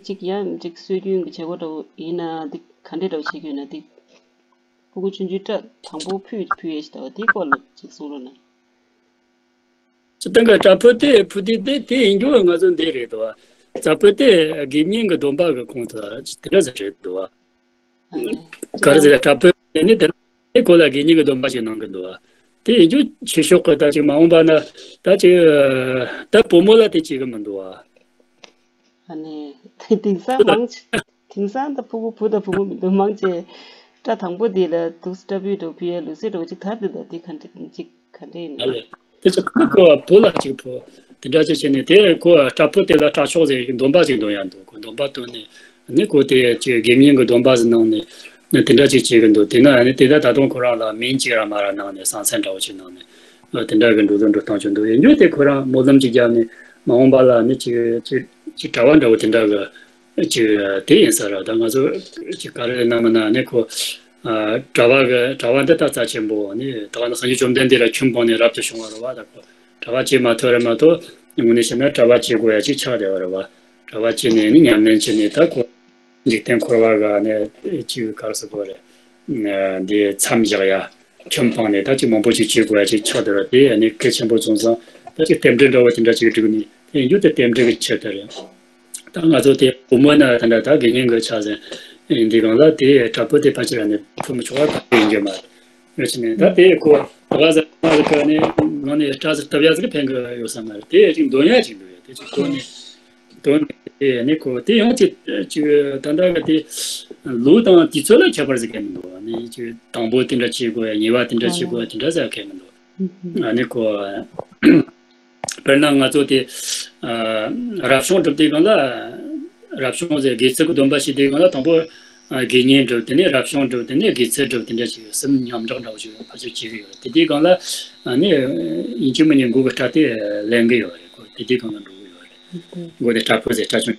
ཅིག་ཡང་ཅིག་སྲོལ་རྒྱུན་གྱི་བྱེད་སྒོ་འདྲ་བོ་ཡིན་ན་དེ་ག་འདྲས་འདྲ་བོ་བྱེད་ཀྱི་ཡོད་ན། དེ་ཕྲུ་གུ་ཆུང་ཆུང་སྐྲ་དང་པོ་ཕུད་ཕུད་ཡས་ཞིག་འདུག་ཨ། དེའི་སྐོར་ལ་ཅིག་གསུང་རོགས་གནང་། སྤྱིར་བཏང་གི་སྐྲ་ཕུད་དེ་ཕུད་དེ་དེ་དེ་ཡིན་རྒྱུ་ང་ཚོ་འདི་རེད་དོ། རྩ་ཕུད་དེ་དགེ་བསྙེན་གྱི་སྡོམ་པ་གི་ཁོངས་སུ་དེ་འདྲ་ཟེར་རེད་དོ། ག་རེ་ཟེར་སྐྲ་ཕུད་དེ་ནི་དེ་དེ་ཁོ་ལ་དགེ་བསྙེན་གྱི་སྡོམ་པ་ཞིག་གནང་གི་འདུག་བ། དེ་ཡིན་རྒྱུ་ཆོས་ཕྱོགས་ཀྱི་ད་ཅིག་མ་འོངས་པ་ན་ད་ཅིག་ད་བུ་མོ་ལ་དེ་བྱེད་གི་མི་འདུག་བ། ཨ་ནི་དེང་སང་མང་ཆེ་དེང་སང་ད་ཕྲུ་གུ་བུ་དང་བུ་མོ་མི་འདུག་མང་ཆེ་སྐྲ་དང་པོ་དེ་ལ་འདུག་སེ་སྐྲ་ཕུད་འགྲོ་ཕུད་ཡ་ལུགས་སྲོལ་འགྲོ་ཅིག་དར་འདུག་ད་དེ་ག་འདྲ་ཅིག་ག་འདྲ་ཡིན་ཨ་ནི་ལས། དེ་ཚོ་ཁོ་ཁོ་བ་བུ་ལ་ཅིག་བུ་དེ་འདྲ་ཅིག་བྱས་ནས་དེ་ཁོ་སྐྲ་ཕུད་དེ་ལ་སྐྲ་ཕྱོགས་ཟེར་སྡོམ་པ་ཅིག་འདོན་ཡ་འདུག་ཁོ་སྡོམ་པ་བཏོན་ནས་ནི་ཁོ་དེ་ཅིག་དགེ་བསྙེན་གྱི་སྡོམ་པ་ཟིག་གནང་ནས་ནི་དེ་འདྲ་ཅིག་བྱེད་གི་འདུག་དེ་ན་ནི་དེ་ད་ད་དུང་ཁོ་རང་ལ་མིང་ཅིག་ར་མ་ར་གནང་ནས་གསང་མཚན་འདྲ་བོ་ཅིག་གནང་ནས་ཨ་དེ་འདྲ་གི་འགྲོ་དོན་འགྲོ་སྟངས་ཅིག་འདུག་ཡིན་རྒྱུ་དེ་ཁོ་རང་སྨོན་ལམ་ཅིག་བརྒྱབ་ནས་མ་འོངས་པ་ལ་ནི་ཅིག་ཅིག་ཅིག་གྲྭ་པ་འདྲ་བོ་དེ་འདྲ་གི་ཅིག་དེ་ཡིན་ས་ར། ད་ང་ཚོ་ཅིག་ག་རེ་ན་མ་ན་ནི་ཁོ་ཨ་གྲྭ་པ་གི་གྲྭ་པ་འདི་ད་རྩ་ཆེན་པོ་ནི་ད་ག་ན་སངས་རྒྱས་བཅོམ་ལྡན་འདས་ར་ཁྱོན་སྤངས་ནས་རབ་ཏུ་བྱུང་བ་རེད་བ། ད་ཁོ་གྲྭ་པ་བྱེད་མ་ཐུབ་རེད་མ་གཏོགས་དངོས་གནས་བཤད་ན་གྲྭ་པ་བྱེད་དགོས་ཡ་ཅིག་ཆགས་བསྡད་པ་རེད་བ། གྲྭ་པ་བྱས་ནས་ནི་ཉམས་ལེན་བྱས་ནས་ད་ཁོ་འཇིག་རྟེན་འཁོར་བ་ག་ནས་ཅིག་ག་རེ་ཟེར་དགོས་རེད། འདི་མཚམས་བཞག་ཡ། ཁྱོན་སྤངས་ནས་ད་ཅིག་མང་པོ་ཅིག་བྱེད་དགོས་ཡ་ཅིག་ཆགས་བསྡད་པ་དེ་ཨ་ནི་གལ་ཆེན་པོ་བྱུང་ཙང་ད་ཅིག་རྟེན་འབྲེལ་འདྲ་བོ་དེ་འདྲ་ཅིག་བསྒྲིགས་ནས་དེ་ཡིན་རྒྱུ་དེ་རྟེན་འབྲེལ་གྱི་ཆེད་དུ་རེད། ད་ང་ཚོ་དེ་བུ་མོ་ན་ད་འདྲ་ད་དགེ་བསྙེན་གྱི་ཕྱག་ཟེར་ཡིན་དུས་གང་ལ་དེ་སྐྲ་ཕུད་དེ་ཕལ་ཆེར་ནི་ཕུད་མི་ཆོག་པ་ག་ཡིན་རྒྱུ་མ་རེད། ཡོད་ཕྱིན་ནས་ད་དེ་ཁོ་ད་ག་ཟེར་མ་ཟེར་ག་ནས་ནང་ནས་སྐྲ་ཟེར་བཏབ་ཡ་ཟིག་ཕན་གི་ཡོད་ས་མ་རེད། དེ་ཅིག་འདོན་ཡ་ཅིག་འདོན་ཡ་དེ་ཅིག་འདོན་ནས་འདོན་ནས་དེ་ནི་ཁོ་དེ་ཡང་ཅིག་ཅིག་ད་ལྟ་གི་དེ་ལུགས་དང་དུས་ཚོད་ལ་ཁྱད་པར་ཟིག་ག་མི་འདུག་ནི་ཅིག་དང་པོ་དེ་འདྲ་བྱེད་དགོས་ཡ། ཉེ་བ་དེ་འདྲ་བྱེད་དགོས་ཡ་དེ་འདྲ་ཟེར་ག་མི་འདུག་ཨ་ནི་ཁོ་དཔེར་ན་ང་ཚོ་དེ་ཨ་རབ་བྱུང་སྒྲུབ་དུས་སྒང་ལ་རབ་བྱུང་ཟེར་དགེ་ཚུལ་གྱི་སྡོམ་པ་བྱེད་དུས་སྒང་ལ་དང་པོ་ཨ་དགེ་བསྙེན་སྒྲུབ། དེ་ནས་རབ་བྱུང་སྒྲུབ། དེ་ནས་དགེ་ཚུལ་སྒྲུབ། དེ་འདྲ་ཞིག་གསུམ་མཉམ་འཇོག་འདྲ་བོ་ཞིག་ཕལ་ཆེར་བྱེད་ཀྱི་ཡོད། དེ་དུས་སྒང་ལ་ཨ་ནི་ཡིན་གཅིག་མིན་གཉིས་མགོ་གི་སྐྲ་དེ་ལེན་གི་ཡོད་རེད། ཁོ་དེ་དུས་སྒང་ལ་འགྲོ་གི་ཡོད་རེད། མགོ་དེ་སྐྲ་ཕུད་ཟེར་སྐྲ་ཆུང་།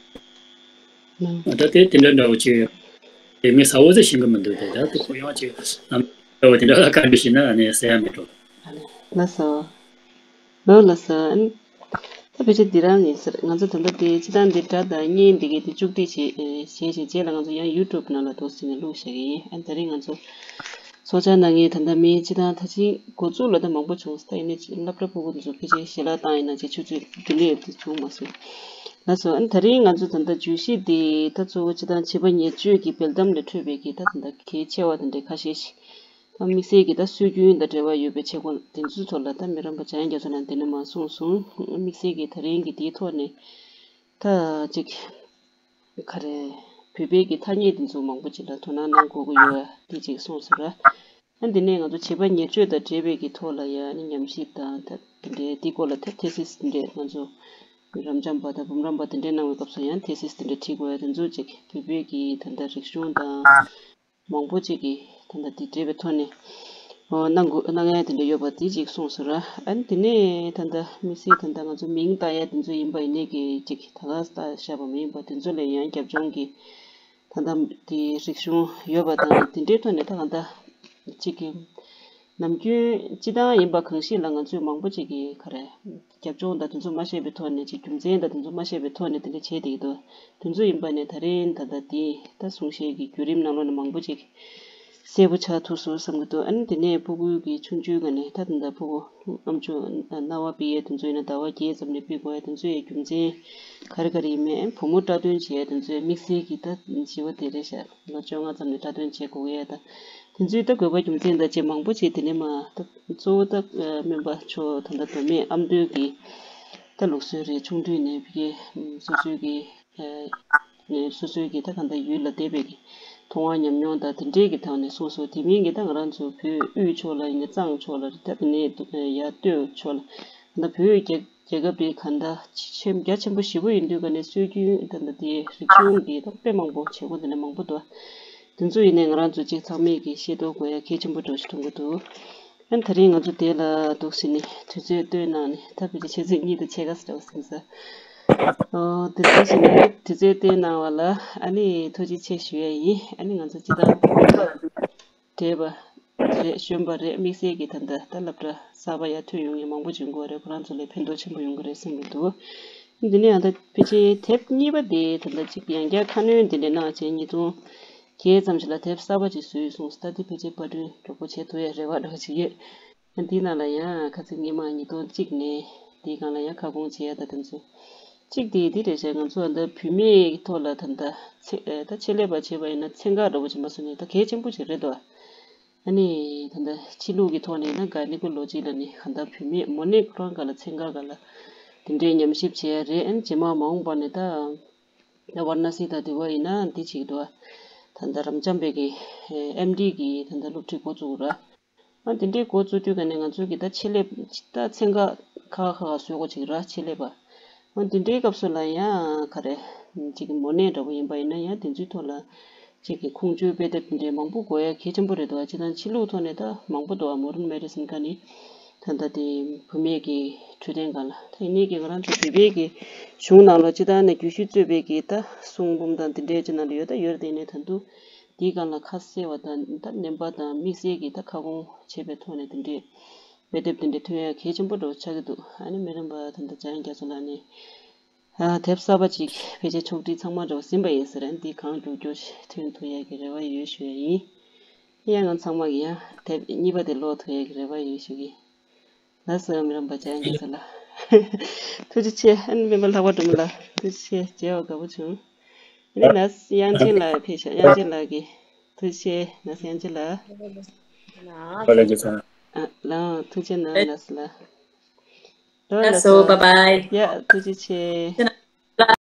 ད་དེ་དེ་འདྲ་འདྲ་བོ་ཅིག་དེ་མི་ས་བོ་ཟེར་ཤེས་གི་མི་འདུག་དེ་ད་དེ་ཁོ་ཡང་ཅིག་ལམ་འདྲ་བོ་དེ་འདྲ་ལ་བཀའ་འདྲི་ཞུས་ན་ཨ་ནི་ཟེར་ཡ་མེད་འགྲོ། ལགས་སོ། ལོ་ལགས་སོ། ཨ་ནི་ད་ཕལ་ཆེར་འདི་རང་ཡིན་ཟེར། ང་ཚོ་ད་ལྟ་དེ་སྤྱི་བཏང་འདི་སྒྲ་དང་བརྙན་འདི་གའི་དེ་བཅུག་སྒྲིག་བྱེད་བྱེད་བྱེད་རྗེས་ལ་ང་ཚོ་ཡང་ཡུ་ཊུབ་ནང་ལ་འདུག་སེ་བྱས་ནས་བླུགས་བཞག་གི་ཡིན། ཨ་ནི་ད་རིང་ང་ཚོ་ཚོགས་བཅར་གནང་མཁན་ད་ལྟ་མི་སྤྱི་བཏང་ད་ཅིག་འགོ་བཙུགས་ལ་ད་མང་པོ་བྱུང་ཟེར། ད་ཡིན་ནའི་སློབ་གྲྭ་ཕྲུ་གུ་འདི་ཚོ་ཕལ་ཆེར་ཞལ་ལག་བཏང་ཡིན་ན་ཅིག་ཆུ་ཚོད་བདུན་ལས་ཡོད་དེ་བྱུང་མ་སོང་། ལགས་སོ། ཨ་ནི་ད་རིང་ང་ཚོ་ད་ལྟ་བརྗོད་གཞི་འདི་ད་གཙོ་བོ་སྤྱི་བཏང་བྱིས་པ་ཉེར་སྤྱོད་ཀྱི་སྦེལ་ཏམ་ལས་འཕྲོས་པའི་གི་ད་ད་ལྟ་གལ་ཆེ་བ་དེ་འདྲའི་ཁ་ཤས་ཤིག་ད་དམིགས་བསལ་གྱི་ད་སྲོལ་རྒྱུན་དང་འབྲེལ་བ་ཡོད་པའི་བྱེད་སྒོ་དེ་ཚོའི་ཐོག་ལ་ད་མི་རབས་པ་འཇམ་དབྱངས་རྒྱ་མཚོ་ལགས་འདི་ནས་མར་གསུངས་སོང་། དམིགས་བསལ་གྱི་ད་རིང་གི་དེའི་ཐོག་ནས་ད་ཅིག་ག་རེ་བོད་པའི་གི་ཐ་སྙད་དེ་ཚོ་མང་པོ་ཅིག་ལ་དོ་སྣང་གནང་དགོས་ཀྱི་ཡོད་པ་དེ་ཅིག་གསུངས་སོང་ར། ཨ་འདི་ནས་ང་ཚོ་བྱིས་པ་ཉེར་སྤྱོད་དང་འབྲེལ་བའི་གི་ཐོག་ལ་ཡང་ནི་ཉམས་ཞིབ་དང་ད་དེ་འདྲའི་དེའི་སྐོར་ལ་ད་ཐེ་སིས་དེ་འདྲའི་ང་ཚོ་རབ་འབྱམས་པ་དང་འབུམ་རམས་པ་དེ་འདྲའི་གནང་བའི་སྐབས་སུ་ཡང་ཐེ་སིས་དེ་འདྲ་བྲིས་དགོས་ཡ་དེ་ཚོ་ཅིག་བོད་པའི་གི་ད་ལྟ་རིག་གཞུང་དང་མང་པོ་ཅིག་གི་ད་ལྟ་དེ་འབྲེལ་བའི་ཐོག་ནས་ཨོ་གནང་དགོས་གནང་ཡ་དེ་འདྲ་ཡོད་པ་དེ་ཅིག་གསུངས་སོང་ར། ཨ་ནི་དེ་ནས་ད་ལྟ་དམིགས་བསལ་ད་ལྟ་ང་ཚོ་མིང་བཏགས་ཡ་དེ་ཚོ་ཡིན་པ་ཡིན་ནའི་གི་ཅིག་ད་ག་ས་བཞག་པ་མ་ཡིན་པ་དེ་ཚོ་ལ་ཡང་རྒྱབ་ལྗོངས་ཀྱི་ད་ལྟ་དེ་རིག་གཞུང་ཡོད་པ་དང་དེ་འདྲའི་ཐོག་ནས་ད་ག་ད་ཅིག་གི་ནམ་རྒྱུན་སྤྱི་བཏང་ཡིན་པ་གང་ཞིག་ལ་ང་ཚོས་མང་པོ་ཅིག་གི་ག་རེ་རྒྱབ་ལྗོངས་དང་དེ་ཚོ་མ་ཤེས་པའི་ཐོག་ནས་ཅིག་རྒྱུ་མཚན་དང་དེ་ཚོ་མ་ཤེས་པའི་ཐོག་ནས་དེ་འདྲ་བྱས་བསྡད་ཀྱི་འདུག་དེ་ཚོ་ཡིན་པ་ནས་ད་རིང་ད་ལྟ་དེ་ད་གསུང་བཤད་ཀྱི་བརྒྱུད་རིམ་ནང་ལོགས་ནས་མང་པོ་ཅིག་གསལ་པོ་ཆགས་ཐུབ་སོང་བསམ་གྱི་འདུག་ཨ་ནི་དེ་ནས་ཕྲུ་གུ་གི་ཆུང་ཆུང་སྒང་ནས་ད་ད་ལྟ་ཕྲུ་གུ་ཨམ་ཅོག་རྣ་བ་ཕུད་ཡས་དེ་ཚོ་ཡིན་ན་ཟླ་བ་བརྒྱད་ཙམ་ནས་ཕུད་དགོས་ཡས་དེ་ཚོ་ཡི་རྒྱུ་མཚན་ག་རེ་ག་རེ་ཡིན་མིན། བུ་མོ་སྐྲ་འདོན་བྱེད་ཡས་དེ་ཚོ་ཡི་དམིགས་བསལ་གྱི་ད་བྱིས་པ་དེ་རེད་ཤག་ལོ་བཅོ་ལྔ་ཙམ་ནས་སྐྲ་འདོན་བྱེད་དགོས་ཡས་ད། དེ་ཚོའི་ད་དགོས་པ་རྒྱུ་མཚན་དང་བཅས་མང་པོ་བྱས། དེ་ནས་མ་ད་གཙོ་བོ་ད་སྨན་པ་མཆོག་ད་ལྟ་མདོ་སྨད་ཨ་མདོའི་གི་ད་ལུགས་སྲོལ་རེད། ཆུང་དུས་ནས་ཕ་གི་སོ་སོའི་གི་སོ་སོའི་གི་ད་གང་ལྟར་ཡུལ་ལ་བསྡད་པའི་གི་ མཐོང་བ་ཉམས་མྱོང་དང་དེ་འདྲས་ཀྱི་ཐོག་ནས་གསུངས་སོང་། དེ་མིན་གྱི་ད་ང་རང་ཚོ་བོད་དབུས་ཕྱོགས་ལ་ཡིན་ན་གཙང་ཕྱོགས་ལ་རེད། ད་དེ་ནས་ཡར་སྟོད་ཕྱོགས་ལ་ད་བོད་རྒྱ་རྒྱལ་ཁབ་དེ་ག་འདྲ་ཆེ་རྒྱ་ཆེན་པོ་ཞེ་པོ་ཡིན་དུས་ག་ནས་སྲོལ་རྒྱུན་ད་ད་དེ་རིག་གཞུང་གི་ད་དཔེ་མང་པོ་བྱེད་སྒོ་དེ་འདྲ་མང་པོ་འདུག་དེ་ཚོ་ཡིན་ནའི་ང་རང་ཚོ་གཅིག་ཚང་མས་ཀྱི་ཤེས་རྟོགས་དགོས་ཡ་གལ་ཆེན་པོ་འདྲ་ཞིག་མཐོང་གི་འདུག་ཨ་ནི་དེ་རིང་ང་ཚོ་དེ་ལ་འདུག་སེ་ནི་དུས་ཚོད་བཏོན་གནང་ནས་ད་ཕལ་ཆེར་ཆུ་ཚོད་གཉིས་དང་ཕྱེད་ཀ་ཙམ་འདྲ་བོ་ཟིན་ས། ཨོ་དེ་འདུག་སེ་ནི་དུས་ཚོད་བཏོན་གནང་བ་ལ་ཨ་ནི་ཐུགས་རྗེ་ཆེ་ཞུ་ཡ་ཡིན། ཨ་ནི་ང་ཚོ་སྤྱི་བཏང་བགྲེས་པ་རེད། གཞོན་པ་རེད། དམིགས་བསལ་གྱི་ད་ལྟ་ད་སློབ་གྲྭ་གསར་པ་ཡར་ཐོན་ཡོང་མཁན་མང་པོ་བྱུང་གི་རེད། ཁོ་རང་ཚོ་ལ་ཕན་ཐོགས་ཆེན་པོ་ཡོང་གི་རེད་བསམ་གྱི་འདུག་འདི་ནས་ཡང་ད་ཕལ་ཆེར་དེབ་གཉིས་པ་དེ་ད་ལྟ་གཅིག་ཡང་བསྐྱར་ཁ་སྣོན་དེ་འདྲ་གནང་བྱས་ཉིས་སྟོང་བརྒྱད་ཙམ་ཞིག་ལ་དེབ་གསར་པ་ཅིག་བཟོས་སོང་། ད་དེ་ཕལ་ཆེར་པར་སྐྲུན་མགྱོགས་པོ་བྱེད་ཐུབ་ཡ་རེ་བ་འདྲ་བོ་ཅིག་ཡོད། ཡང་འདི་ནང་ལ་ཡང་ཁ་སང་སྔོན་མ་ཉིས་སྟོང་གཅིག་ནས་འདིའི་སྒང་ལ་ཡང་ཁ་སྐོང་བྱེད་ཡ་ད་དེ་ཚོ། གཅིག་དེ་འདི་རེད་བྱས། ང་ཚོ་ད་བུད་མེད་ཀྱི་ཐོག་ལ་ད་ལྟ་ཚེ་ད་ཆེད་ལས་པ་བྱས་པ་ཡིན་ན་ཚན་ཁག་འདྲ་བོ་ཅིག་མ་བཟོས་ནས་ད་གལ་ཆེན་པོ་ཅིག་རེད་དོ། ཨ་ནི་ད་ལྟ་ཕྱི་ལུགས་ཀྱི་ཐོག་ནས་ཡིན་ན་ག་ནི་ཀོ་ལོ་ཇི་ལ་ནི་གང་ལྟར་བུད་མེད་མོ་ནད་ཁོ་རང་སྒང་ལ་ཚན་ཁག་སྒང་ལ་དེ་འདྲའི་ཉམས་ཞིབ་བྱས་ཡ་རེད། ཨ་ནི་རྗེས་མ་མ་འོངས་པ་ནས་ད་ད་ཝཱ་ར་ཎ་སི་དང་དེ་བ་ཡིན་ན་འདི་བྱེད་ཀྱི་འདུག་ད་ལྟ་རབ་འབྱམས་པའི་གི་ཨེམ་ཌི་གི་ད་ལྟ་སློབ་ཁྲིད་འགོ་བཙུགས་ར། ཨ་དེ་འདྲའི་འགོ་བཙུགས་དུས་ག་ནས་ང་ཚོའི་གི་ད་ཆེད་ལས་ད་ཚན་ཁག་ཁག་ཁག་ཁག་བཟོ་དགོས་ཅིག་ར། ཆེད་ལས་པ། ཨ་དེ་འདྲའི་སྐབས་སུ་ལ་ཡང་ག་རེ་ཅིག་གི་མོ་ནད་འདྲ་པོ་ཡིན་པ་ཡིན་ན་ཡང་དེ་ཚོའི་ཐོག་ལ་ཅིག་གི་ཁུངས་བཅོལ་དཔེ་དེབ་དེ་འདྲའི་མང་པོ་དགོས་ཡ་གལ་ཆེན་པོ་རེད་འདུག་ཨ་སྤྱིར་བཏང་ཕྱི་ལུགས་ཐོག་ནས་ད་མང་པོ་འདུག་ཨ་མོ་ཌན་མེ་ཌི་སིན་ག་ནི་ད་ལྟ་དེ་བུད་མེད་ཀྱི་འཕྲོད་བསྟེན་སྒང་ལ། ད་ཡིན་ནའི་གི་ང་རང་ཚོ་བོད་པའི་གི་གཞུང་ནང་ལ་སྤྱིར་བཏང་ནས་བརྒྱུད་ཤུལ་གཙོས་པའི་གི་ད་གསུང་འབུམ་དང་དེ་འདྲའི་ཅིག་ནང་ལ་ཡོད་ད་ཡོད་རེད། དེ་ནས་ད་དུང་དེའི་སྒང་ལ་ཁ་གསལ་བ་དང་ད་ནན་པ་དང་དམིགས་བསལ་གྱི་ད་ཁ་སྐོང་བྱས་པའི་ཐོག་ནས་དེ་འདྲའི་དཔེ་དེབ་དེ་འདྲའི་ཐོན་ཡ་གལ་ཆེན་པོ་འདྲ་བོ་ཆགས་ཀྱི་འདུག་ཨ་ནི་མི་རིང་པ་ད་ལྟ་འཇམ་དབྱངས་རྒྱ་མཚོ་ལགས་ནས་ཨ་དེབ་གསར་པ་ཅིག་ཕལ་ཆེར་ཕྱོགས་སྒྲིག་ཚང་མ་འདྲ་བོ་ཟིན་པ་ཡིན་ཟེར། ཨ་ནི་འདི་གང་མགྱོགས་མགྱོགས་ཐོན་ཐུབ་ཡ་གི་རེ་བ་ཡོད་ཞུ་ཡ་ཡིན། ཡང་ང་ཚང་མ་གི་ཡང་དེབ་གཉིས་པ་དེ་ཀློག་ཐུབ་ཡ་གི་རེ་བ་ཡོད་ཞུ་གི། ལགས་སོ། མི་རིང་པ་འཇམ་དབྱངས་རྒྱ་མཚོ་ལགས། ཐུགས་རྗེ་ཆེ། ཨ་ནི་སྤེན་པ་ལྷག་པ་སྒྲོལ་མ་ལགས། ཐུགས་རྗེ་ཆེ། མཇལ་བ་དགའ་པོ་བྱུང་། ཨ་ནི་ལགས་དབྱངས་ཅན་ལགས་ཕེབས་ཤག་དབྱངས་ཅན་ལགས་ཀྱིས། ཐུགས་རྗེ་ཆེ། ལགས་དབྱངས་ཅན་ལགས། ཨ་ལགས་ཐུགས་རྗེ་གནང་། ལགས་ལགས། ལགས་སོ། ལགས་སོ། བཱའི་བཱའི། ཡ་ཐུགས་རྗེ་ཆེ།